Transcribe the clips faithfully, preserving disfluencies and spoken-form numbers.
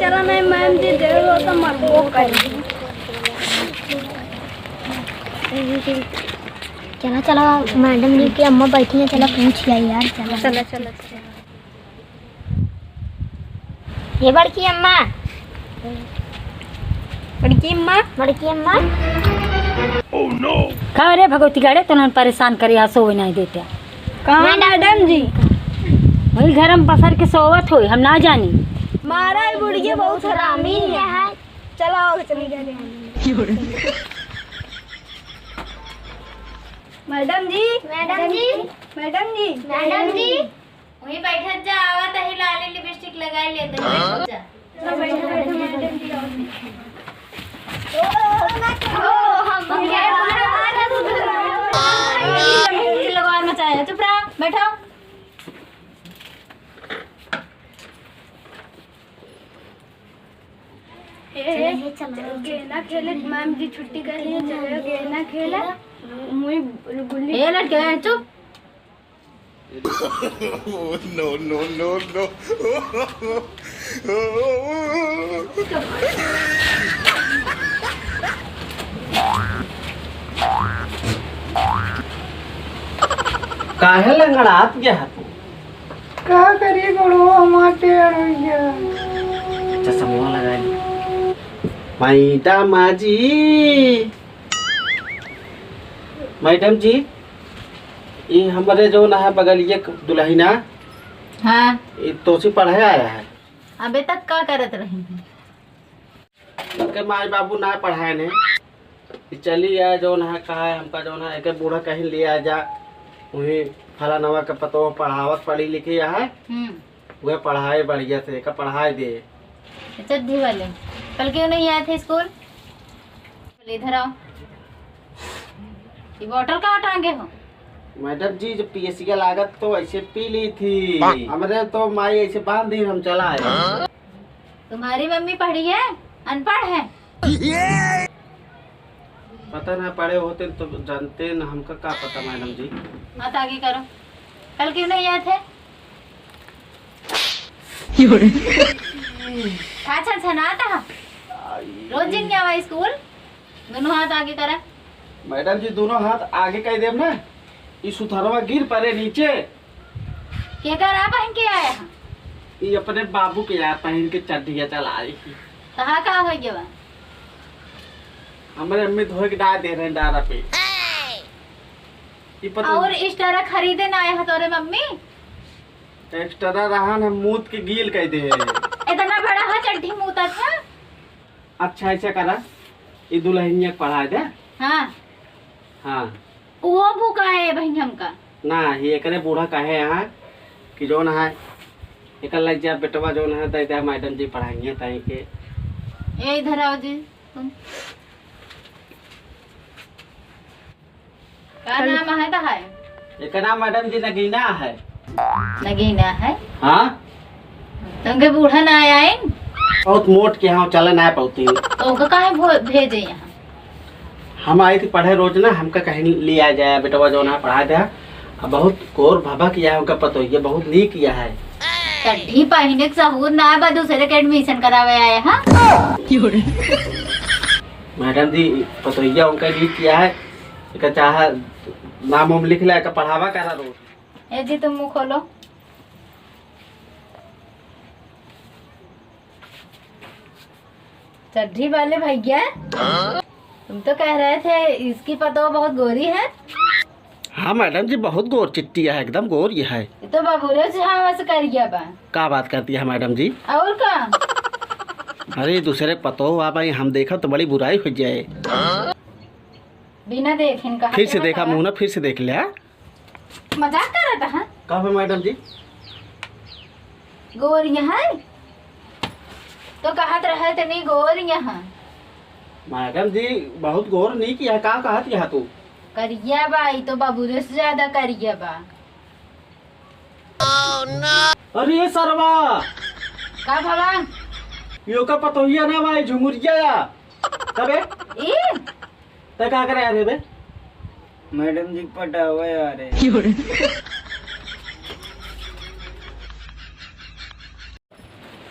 चला नहीं मैम जी, देर हो तो मरबो करी। चला, चला, मैडम जी की अम्मा बैठी हैं, चला पूछ आई यार, चला। चला, चला, चला। ये बड़की अम्मा। बड़की अम्मा। बड़की अम्मा। का रे भगवती गाड़े, तोहन परेशान करे, यहाँ सोवे नहीं देते। कहाँ मैडम जी? वही घर में पसर के सोवत होई, हम ना जानी। मारा ये बुढ़िया बहुत हरामी है। चला आओ, चली जा। मैडम जी, मैडम जी, मैडम जी, मैडम जी। वहीं बैठत जा, आवत ही लाली लिपस्टिक लगाई लेते हैं, बैठत जा। ओ, हम लोग क्या लगवा मचाया, चुप रहा, बैठो। ए, चल, गेना खेले, मैम जी छुट्टी कर ली, चलो गेना खेला। मुई गुल्ली। ए लड़के, चुप। No, no, no, no। काहे लंगड़ात गया है तू? का करी बड़ो, हमार टेढ़ हो गया। चश्मा लगा ली। मैडम जी, मैडम जी, ये हमरे जौन है बगलिए क दुल्हिना, हाँ। ये तोसी पढ़े आया है। अबे तक का करत रही? इनके माई बाबू ना पढ़ाए ने, ये चली आए जौन है, कहा है हमका जौन है, एके बूढ़ा कहीं ले आ जा, वहीं फलानवा के पतोह पढ़ावत पढ़ी लिखी है, हम्म। वह पढ़ाए बढ़िया से, एका पढ़ाए दे। अच्छा, दी वाले, कल क्यों नहीं आए थे स्कूल? इधर आओ। ये बॉटल का टांगे हो? मैडम जी, जब पियसिया लागत तो ऐसे पी ली थी। हमरे तो माई ऐसे बांध दी, हम चला आए। तुम्हारी मम्मी पढ़ी है, अनपढ़ है? पता ना, पढ़े होते तो जानते ना, हमका का पता मैडम जी। हाथ आगे करो। कल क्यों नहीं आए थे? का छनछनात ह? रोज जिन के आवा स्कूल, दोनों हाथ आगे करा। मैडम जी, दोनों हाथ आगे कर देब ना, ई सुथरवा गिर पड़े नीचे। केकर आ पहन के आया ह? ई अपने बाबू के यार पहन के चड्ढिया चला आई। कहाँ का हो गया बा? हमरे अम्मी धोए के डाल दे रहे हैं डारा पे। ई पता और इस तरह खरीदे ना आया ह तोरे मम्मी? एक्स्ट्रा रहन हम मूत के गील कह दे। इतना बड़ा है चड्ढी मूतत है। अच्छा, ऐसा करा, ई दुल्हनिया के पढ़ा दे। हाँ। हाँ। वो भूखा है बहन हमका। ना, ये एकरे बूढ़ा कहे यहाँ कि जौन है, एकर लग जा बेटवा जौन है, दे दे मैडम जी पढ़ाएंगे ताई के। ए, इधर आओ जी तुम। का नाम है तहार? एकर नाम मैडम जी नगीना है। नगीना है? हाँ। तुमके बूढ़ा ना आइन? बहुत मोट के यहाँ चले ना पौती। तो ओका काहे भो-, भेजे यहाँ? हम आई थी पढ़े रोज ना, हमका कहीं लिया जाए, बेटवा जो ना पढ़ा दे। अब बहुत गोर भभक यह है, उनका पतोहिया बहुत नीक यह है। चड्ढी पहिने के सहूर ना बा, दूसरे के admission करावे आए, हाँ? मैडम जी, पतोहिया उनका नीक यह है, एका चाहे नाम उम लिख ले, एका पढ़ावा करा रोज। ए जी, तुम मुंह खोलो। चड्ढी वाले भैया, तुम तो कह रहे थे इसकी पतोह बहुत गोरी है। हाँ मैडम जी, बहुत गोर चिट्टी है, एकदम गोर ये है। ये तो बबुरे से हवा से कर गया बा। का बात करती है मैडम जी? और का? अरे दूसरे पतोह आ भाई, हम देखा तो बड़ी बुराई हो जाए। बिना देखे इनका फिर से देखा मुँह ना, फिर से देख लिया। मजाक करत ह? का बा मैडम जी? गोर यहाँ है? तो कहत रहे तनी गोर यहाँ। मैडम जी, बहुत गोर नहीं किया, का कहत यह तू? करिया बा, ई तो बबुरे से ज्यादा करिया बा। अरे सरवा! का भला? यो का पतोहिया ना भाई, झुमुरिया या। कबे? ई? तै का करे आ रे बे? मैडम जी पटावे आ रे।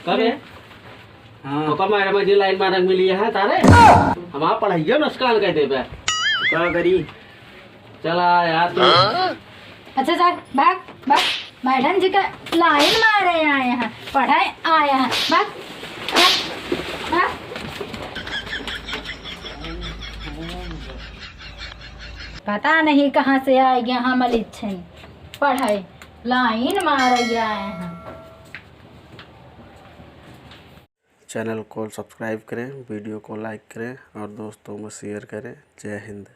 का रे? हाँ। तो का मैडम जी लाइन मारक मिली है तारे? हमार पढ़ाइयो नुकसान कर देबे। का करी? चला यार तू। अच्छा जा, भाग, भाग। मैडम जी का लाइन मारे आए हैं, पढ़ाई आए हैं। भाग, भाग, भाग। पता नहीं कहाँ से आए गया हम लिच्छन पढ़ाई, लाइन मारे आए हैं। चैनल को सब्सक्राइब करें, वीडियो को लाइक करें और दोस्तों में शेयर करें। जय हिंद।